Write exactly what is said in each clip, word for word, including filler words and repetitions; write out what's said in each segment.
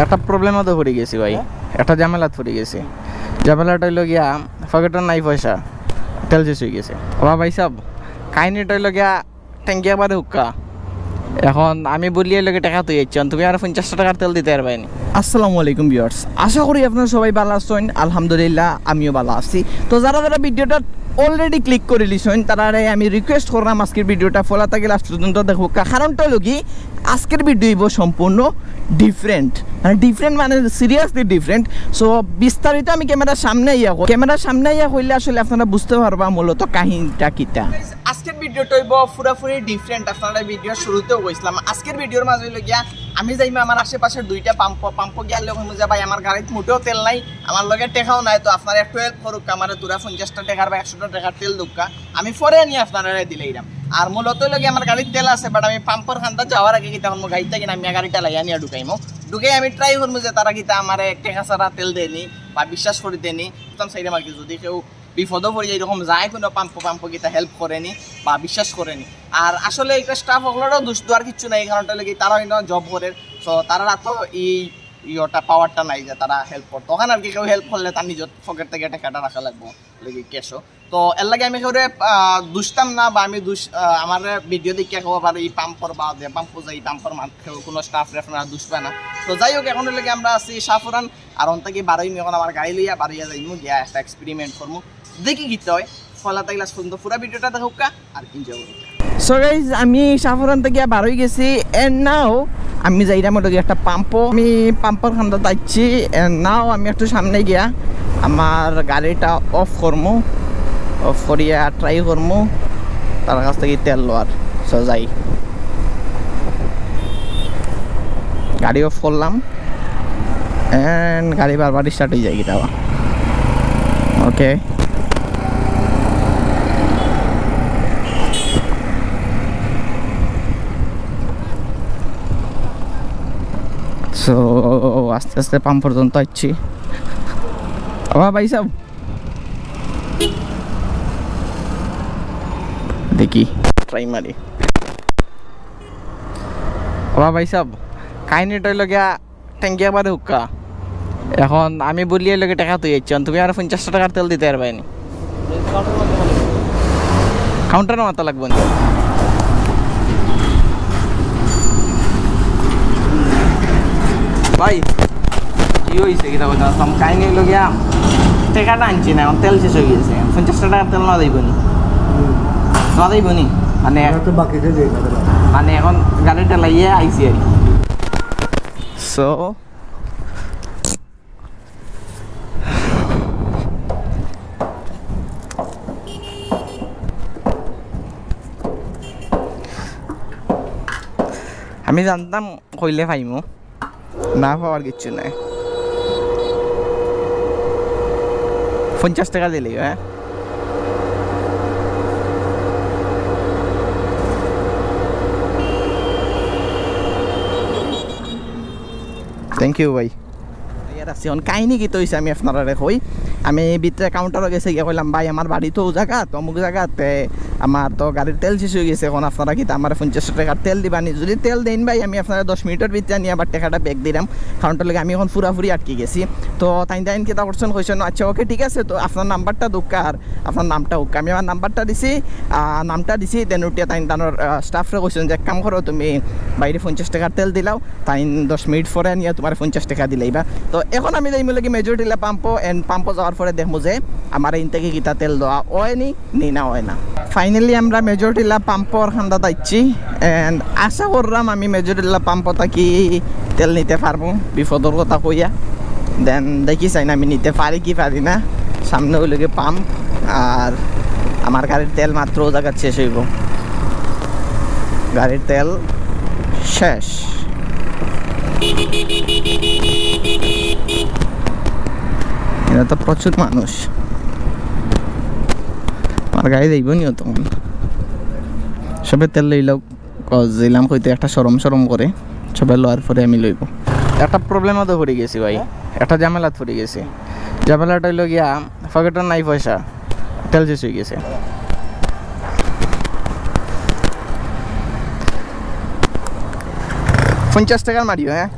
একটা প্রবলেমো তো পড়ি গেছি ভাই। হ্যাঁ? একটা ঝামেলাত পড়ি গেছি। ঝামেলাটা অইলো গিয়া, পকেটর নাই পয়সা, তেল শেষ অই গেছে। ওবা ভাই সাব, কাহিনীটা অইলো গিয়া, ট্যাঙ্কি একবারে হুক্কা। এখন আমি বলি, এর লগে টেকা তুই আইছন, তুমি আর পঞ্চাশ টেকার তেল দিতে পারবায় নি। আসসালামু আলাইকুম ভিউয়ার্স, আশা করি আপনারা সবাই ভালা আছইন। আলহামদুলিল্লাহ, আমিও ভালা আছি। তো যারা যারা ভিডিওটা already click করিলিছইন, তারারে আমি রিকোয়েস্ট কররাম আজকের ভিডিওটা পয়লা থাকি লাস্ট পর্যন্ত দেখউক্কা। কারণটা অইলো কি, আজকের ভিডিও অইবো সম্পূর্ণ ডিফারেন্ট, মানে ডিফারেন্ট মানে সিরিয়াসলি ডিফারেন্ট। সো বিস্তারিত আমি ক্যামেরার সামনে আইয়া কই-, ক্যামেরার সামনে আইয়া কইলে আসলে আপনারা বুঝতে পারবা মূলত কাহিনীটা কিতা। আজকের ভিডিওটা অইবো পুরাপুরি ডিফারেন্ট। আপনারা ভিডিওর শুরুতেও কইছিলাম, আজকের ভিডিওর মাঝে অইলো গিয়া আমি যাইমু আমার আশেপাশের দুইটা পাম্প, পাম্পো গিয়া কইমু যে, "ভাই, আমার গাড়িত মোটেও তেল নাই, আমার লগে টেকাও নাই, তো আপনারা একটু হেল্প করউক্কা, আমারে থুড়া পঞ্চাশটা টেকার বা একশোটা টেকার তেল দেউক্কা, আমি পরে আনি আপনারারে দিলাইরাম।" আর মূলত অইলো গিয়া আমার গাড়িত তেল আছে, but আমি পাম্পর কান্দাত যাওয়ার আগে কিতা করমু, গাড়িত থাকি নামিয়া গাড়িটা লাইয়া নিয়া ঢুকাইমু, ঢুকাই আমি ট্রাই করমু যে তারা কিতা আমারে টেকা ছাড়া তেল দেয়নি বা বিশ্বাস করি দেয়নি, বুঝতাম চাইরাম আর কি, যদি কেউ বিপদো পড়ি যায়, এরকম যায় কুনু পাম্প, পাম্প কিতা হেল্প করেনি বা বিশ্বাস করেনি। আর আসলে একটা স্টাফ অকলরও দোষ দেওয়ার কিচ্ছু নাই, কারণটা অইলো কি, তারা অইন্য জব করের, সো তারার অতো ই ইয়েটা, পাওয়ারটা নাই যে তারা হেল্প করতো। অখান আর কি, কেউ হেল্প করলে তার নিজর পকেট থাকি টেকাটা রাখা লাগবো, লাগি ক্যাশও। তো এর লাগি আমি কেউরে, আহ, দুষতাম না, বা আমি দুষ-, আহ, আমার ভিডিও দেখিয়া কেউ আবার ই পাম্পর বা যে পাম্পো যায়, ই পাম্পর মান-, কেউ কুনু স্টাফরে আপনারা দুষবা না। তো যাই হোক, এখন অইলো গি আমরা আছি শাহপরান, আর অন থাকি বারইমু এখন আমার গাড়ি লইয়া, বারইয়া যাইমু, গিয়া একটা এক্সপেরিমেন্ট করমু, দেখি কিতা অয়। পয়লা থাকি লাস্ট পর্যন্ত পুরা ভিডিওটা দেখউক্কা আর এনজয় করউক্কা। সো গাইজ, আমি শাহপরান থাকি বারই গেছি, and now আমি যাইরাম অইলো গি একটা পাম্পো। আমি পাম্পর কান্দাত আইছি, and now আমি একটু সামনে গিয়া আমার গাড়িটা অফ করমু, অফ করিয়া ট্রাই করমু তার কাছ থাকি তেল লওয়ার। সো যাই, গাড়ি অফ করলাম। And গাড়ি বারবার স্টার্ট অই যায় কিতা বা। ওকে। সো, আস্তে আস্তে পাম্প পর্যন্ত আইছি। ওবা ভাই সাব, দেখি, ট্রাই মারি। ওবা ভাই সাব, কাহিনীটা অইলো গিয়া, ট্যাঙ্কি একবারে হুক্কা। এখন আমি বলি, এর লগে টেকা তুই আইছন, তুমি আর পঞ্চাশ টেকার তেল দিতে পারবায় নি। কাউন্টারো মাতা লাগবো নি? ভাই, কি অইছে? কিতা কইতাম, কাহিনী অইলো গিয়া, টেকাটা আনছি না, এখন তেল শেষ অই গেছে। পঞ্চাশ টেকার তেল না দিবো নি? না দিবো নি? মানে, আমরা তো বাকিতে যাই না, দাদা। মানে, এখন গাড়িটা লাইয়া আইছি আর কি। সো, আমি জানতাম কইলে পাইমু, না পাওয়ার কিচ্ছু নাই। পঞ্চাশ টেকা দিলেই, হ্যাঁ। থ্যাংক ইউ ভাই। ইয়ার আছি। এখন কাহিনী কিতা অইছে আমি আপনারারে কই। আমি ভিতরে কাউন্টারো গেছি গিয়া কইলাম, "ভাই, আমার বাড়ি তো অউ জাগাত, অমুক জাগাত, তে আমার তো গাড়ির তেল শেষ অই গেছে, এখন আপনারা কিতা আমারে পঞ্চাশ টেকার তেল দিবা নি? যদি তেল দেইন ভাই, আমি আপনারে দশ মিনিটর ভিতরে আনি আবার টেকাটা ব্যাক দিরাম।" কারণটা অইলো গি আমি এখন পুরাপুরি আটকি গেছি। তো তাইন তাইন কিতা করছইন কইছইন, "আচ্ছা, ওকে, ঠিক আছে, তো আপনার নাম্বারটা দেউক্কা আর আপনার নামটা কউক্কা।" আমি আমার নাম্বারটা দিছি, আহ, নামটা দিছি, then উঠিয়া তাইন তানর, আহ, স্টাফরে কইছইন যে, "এক কাম করো, তুমি বাইরে পঞ্চাশ টেকার তেল দিলাও।" তাইন দশ মিনিট পরে আনিয়া তুমারে পঞ্চাশ টেকা দিলাইবা। তো এখন আমি যাইমু লাগি মেজর টিলা পাম্পো, and পাম্পো যাওয়ার পরে দেখমু যে আমার ইন থাকি কিতা তেল দেওয়া অয়নি নি না অয় না। ফাইনালি আমরা মেজর টিলা পাম্পর কান্দাত আইছি, and আশা কররাম আমি মেজর টিলা পাম্প থাকি তেল নিতে পারমু, বিপদর কথা কইয়া। Then দেখি চাইন আমি নিতে পারি কি পারি না। সামনে অইলো গি পাম্প, আর আমার গাড়ির তেল মাত্র অউ জাগাত শেষ অইবো। গাড়ির তেল শেষ। ইনো তো প্রচুর মানুষ। আমার গাড়ি যাইবো নি অতক্ষণ। সবে তেল লইলাও। কজ দিলাম কইতে একটা শরম শরম করে, সবে লওয়ার পরে আমি লইবো। একটা প্রবলেমো তো পড়ি গেছি ভাই, একটা ঝামেলাত পড়ি গেছি। ঝামেলাটা অইলো গিয়া, পকেটর নাই পয়সা, তেল শেষ অই গেছে। পঞ্চাশ টেকার মারিও, হ্যাঁ।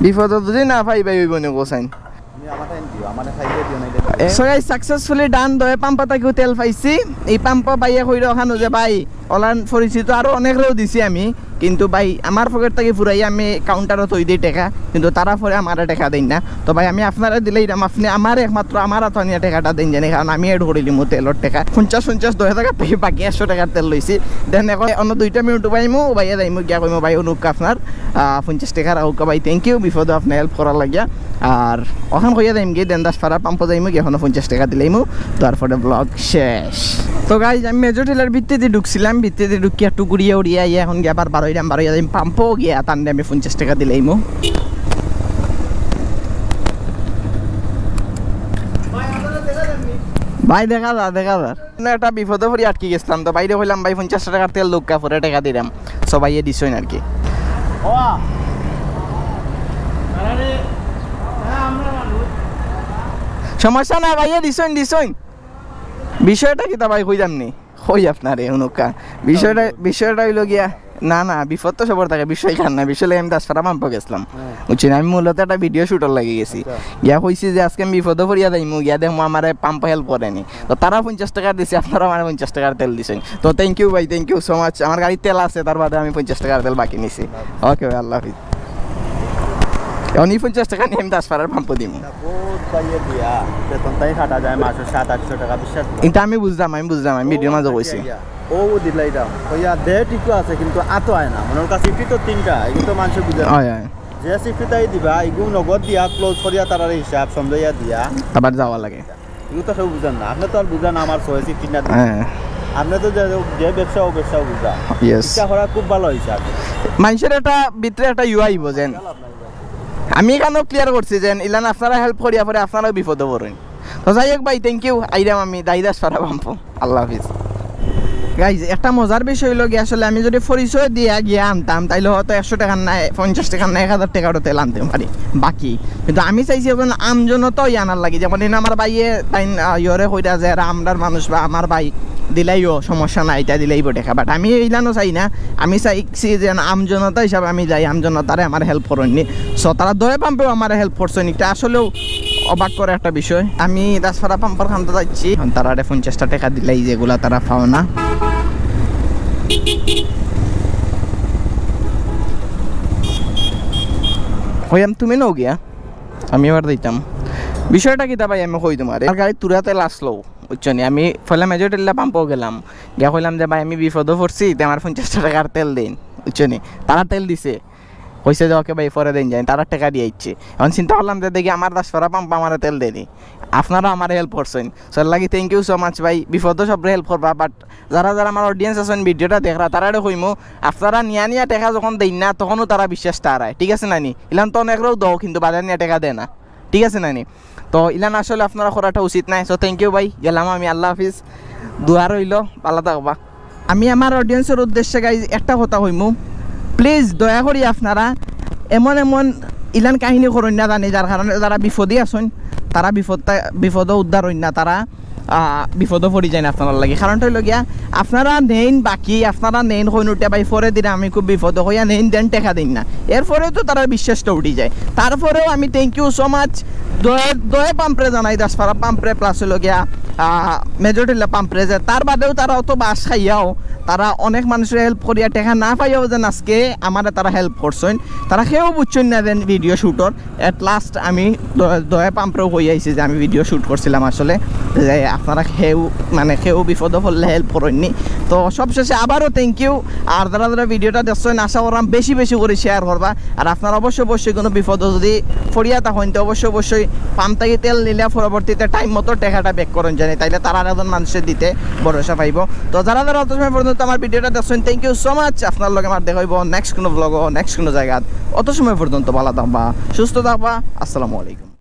বিপদো যদি না পাই ভাই, অইবো নি কও চাইন। So guys, successfully done, দোয়ে পাম্প থাকিও তেল পাইছি। ই পাম্প ভাইয়ে কইরা অখানো যে ভাই, অলান পরিচিত আরো অনেকরেও দিছি আমি, কিন্তু ভাই আমার পকেট থাকি ফুরাইয়া আমি কাউন্টারো থই দেই টেকা, কিন্তু তারা পরে আমারে টেকা দেইন না। তো ভাই আমি আপনারে দিলাইরাম, আপনে আমার একমাত্র আমার আতো আনিয়া টেকাটা দেইন জানি, কারণ আমি add করিলিমু তেলর টেকা। পঞ্চাশ পঞ্চাশ দশ টেকার থাকি বাকি একশো টেকার তেল লইছি। Then এখন অন্য দুইটা মিনিট উবাইমু, উবাইয়া যাইমু গিয়া কইমু, "ভাই, অউক্কা আপনার, আহ, পঞ্চাশ টেকা রাখউক্কা ভাই, thank you, বিপদো আপনে help করার লাগিয়া।" আর অখান কইয়া যাইমু গি, then দাসপাড়া পাম্পো যাইমু গি, অখনো পঞ্চাশ টেকা দিলাইমু, তারপরে vlog শেষ। তো guys, আমি মেজর টিলার ভিতরেদি ঢুকছিলাম, ভিতরেদি ঢুকিয়া একটু ঘুরিয়া উড়িয়া আইয়া এখন গিয়া আবার বারইরাম, বারইয়া যাইমু পাম্পো গিয়া তানরে আমি পঞ্চাশ টেকা দিলাইমু। ভাই দেখা যা, দেখা যা। না, একটা বিপদো পড়ি আটকি গেছিলাম, তো ভাইরে কইলাম, "ভাই, পঞ্চাশ টেকার তেল দেউক্কা, পরে টেকা দিরাম।" So ভাইয়ে দিছইন আর কি। সমস্যা না, ভাইয়ে দিছইন, দিছইন। বিষয়টা কিতা ভাই, কইলাম নি? কই আপনারে, অউক্কা। বিষয়টা, বিষয়টা অইলো গিয়া, না, না, বিপদ তো সবর থাকে, বিষয় কার না, বিষয় লইয়া আমি দাসপাড়া পাম্পো গেছিলাম। হ্যাঁ। বুঝছইন, আমি মূলত একটা video shoot-র লাগি গেছি। আচ্ছা। গিয়া কইছি যে আজকে আমি বিপদো পড়িয়া যাইমু, গিয়া দেখমু আমারে পাম্পো help করে নি। তো তারা পঞ্চাশ টেকা দিছে, আপনারা আমারে পঞ্চাশ টেকার তেল দিছইন। তো thank you ভাই, thank you so much। আমার গাড়িত তেল আছে, তার বাদে আমি পঞ্চাশ টেকার তেল বাকি নিছি। OK ভাই, আল্লাহ হাফিজ। এখন ই পঞ্চাশ টেকা নিয়া আমি দাসপাড়ার পাম্পো দিমু। বহুত পাইয়ে দিয়া, বেতন তাই কাটা যায় মাসো সাত আটশো টেকা, বিশ্বাস করো। ইটা আমি বুঝলাম, আমি বুঝলাম, আমি video-র মাঝে কইছি। ও দিলাইরাম। কইয়া দে ঠিকও আছে, কিন্তু আতো আয় না। মনে কর safety তো তিনটা, এগুলো তো মানষে বুঝে না। অয়, অয়। যে safety তাই দিবা, এগুলো নগদ দিয়া, close করিয়া তারার হিসাব, সমঝাইয়া দিয়া। আবার যাওয়া লাগে। এগুলো তো কেউ বুঝেন না। আপনে তো আর বুঝেন না আমার সহে safety না। হ্যাঁ। আপনে তো যে, যে ব্যবসা, ও ব্যবসাও বুঝা। Yes। ইচ্ছা করা খুব ভালো হিসাব। মানষর একটা ভিতরে একটা ইয়ে আইবো যেন। আমি ইখানও clear করছি যেন, ইলান আপনারা help করিয়া পরে আপনারাও বিপদো পড়ইন। তো যাই হোক ভাই, thank you। আইরাম আমি দাইদাস পাড়া পাম্পো। আল্লাহ হাফিজ। Guys, একটা মজার বিষয় অইলো গিয়া, আসলে আমি যদি পরিচয় দিয়া গিয়া আনতাম, তাইলে হয়তো একশো টেকার না, পঞ্চাশ টেকার না, এক হাজার টেকারও তেল আনতে পারি বাকি। কিন্তু আমি চাইছি একজন আমজনতা অইয়া আনার লাগি, যেমন ইনো আমার ভাইয়ে তাইন, আহ, ইয়রে কইরা যে এরা আমরার মানুষ বা আমার ভাই দিলাইও সমস্যা নাই, ইতা দিলাইবো টেকা। But আমি ইলানও চাই না, আমি চাইছি যে আমজনতা হিসাবে আমি যাই, আমজনতারে আমার help করইন নি। So তারা দোয়ে পাম্পেও আমারে help করছইন, ইটা আসলেও অবাক করা একটা বিষয়। আমি দাসপাড়া পাম্পর কান্দাত যাইছি, এখন তারারে পঞ্চাশটা টেকা দিলাই যেগুলা তারা পাও না। কইয়াম তুমি নও গিয়া, আমি এবার দিতাম। বিষয়টা কিতা ভাই, আমি কই তুমারে, আমার গাড়িত তুরা তেল আসলো, বুঝছো নি? আমি পয়লা মেজর টিলা পাম্পো গেলাম, গিয়া কইলাম যে, "ভাই, আমি বিপদো পড়ছি, তে আমার পঞ্চাশটা টেকার তেল দেইন", বুঝছো নি? তারা তেল দিছে, কইছে যে, "OK ভাই, পরে দেইন যাইন", তারা টেকা দিয়া আইছে। এখন চিন্তা করলাম যে, দেখি আমার দাসপাড়া পাম্প আমারে তেল দেয়নি, আপনারা আমারে help করছইন, so এর লাগি thank you so much ভাই। বিপদো সবরে help করবা, but যারা যারা আমার audience আছইন, video-টা দেখরা, তারারে কইমু, আপনারা নিয়া নিয়া টেকা যখন দেইন না, তখনও তারা বিশ্বাসটা হারায়, ঠিক আছে না নি? ইলান তো অনেকরেও দেও, কিন্তু বাদে নিয়া টেকা দেয় না, ঠিক আছে না নি? তো ইলান আসলে আপনারা করাটা উচিত নায়। So thank you ভাই, গেলাম আমি, আল্লাহ হাফিজ, দোয়া রইলো, ভালা থাকবা। আমি আমার audience-র উদ্দেশ্যে guys একটা কথা কইমু, please দয়া করি আপনারা এমন এমন ইলান কাহিনী করইন না জানি, যার কারণে যারা বিপদে আছইন, তারা বিপদটা, বিপদো উদ্ধার অইন না, তারা, আহ, বিপদো পড়ি যাইন আপনারার লাগি। কারণটা অইলো গিয়া, আপনারা নেইন বাকি, আপনারা নেইন কইন উঠে ভাই পরে দিরাম আমি খুব বিপদো, কইয়া নেইন দেন টেকা দেইন না, এরপরেও তো তারার বিশ্বাসটা উঠি যায়। তারপরেও আমি thank you so much দোয়ে, দোয়ে পাম্পরে জানাই, দাসপাড়া পাম্পরে, plus অইলো গিয়া, আহ, মেজর টিলা পাম্পরে, যে তার বাদেও তারা অত বাস খাইয়াও তারা অনেক মানুষরে help করিয়া টেকা না পাইয়াও যেন আজকে আমারে তারা help করছইন। তারা কেউ বুঝছইন না যেন video shoot-র। At last আমি দ-, দোয়ে পাম্পরেও কই আইছি যে আমি video shoot করছিলাম আসলে, যে আপনারা কেউ, মানে, কেউ বিপদো পড়লে help করইন নি। তো সবশেষে আবারও thank you। আর যারা যারা video-টা দেখছইন, আশা করলাম বেশি বেশি করি share করবা। আর আপনারা অবশ্যই অবশ্যই কোনো বিপদো যদি পড়িয়া থাকইন, তো অবশ্যই অবশ্যই পাম্প থাকি তেল নিলে পরবর্তীতে time মতো টেকাটা back করইন জানি, তাইলে তারা আরেকজন মানুষে দিতে ভরসা পাইবো। তো যারা যারা অত সময় পর্যন্ত আমার video-টা দেখছইন, thank you so much। আপনার লগে আমার দেখা অইবো next কোনো vlog-ও, next কোনো জাগাত। অত সময় পর্যন্ত ভালা থাকবা, সুস্থ থাকবা। আসসালামু আলাইকুম।